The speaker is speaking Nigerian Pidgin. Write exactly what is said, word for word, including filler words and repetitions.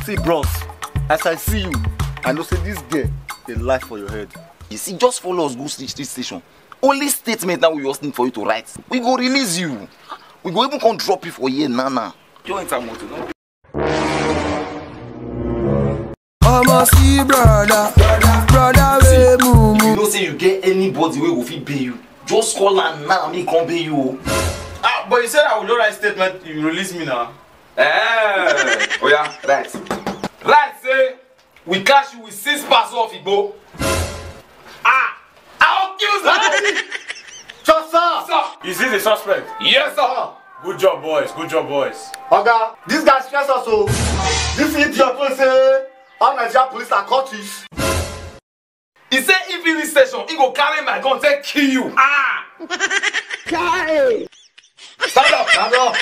See, bros, as I see you, I know say this girl dey lie for your head. You see, just follow us go street, street station. Only statement now we just need for you to write. We go release you. We go even come drop you for here now, now. You enter motor, no? Omo, see brother, brother wey mumu. You know say you get anybody wey go fit pay you. Just call am now, me come pay you. Oh. Ah, but you said I would not write statement. You release me now. Eh, oh yeah, right. Right, say we catch you with six parcel of Igbo. Ah, I'll kill somebody. Sir, sir. Sir. Is this a suspect? Yes, sir. Good job, boys. Good job, boys. Oga, this guy stress us o. This idiot wey say all Nigeria police are cultists. He say if he reach station, he go carry my gun, take kill you. Ah! Stand up, stand up.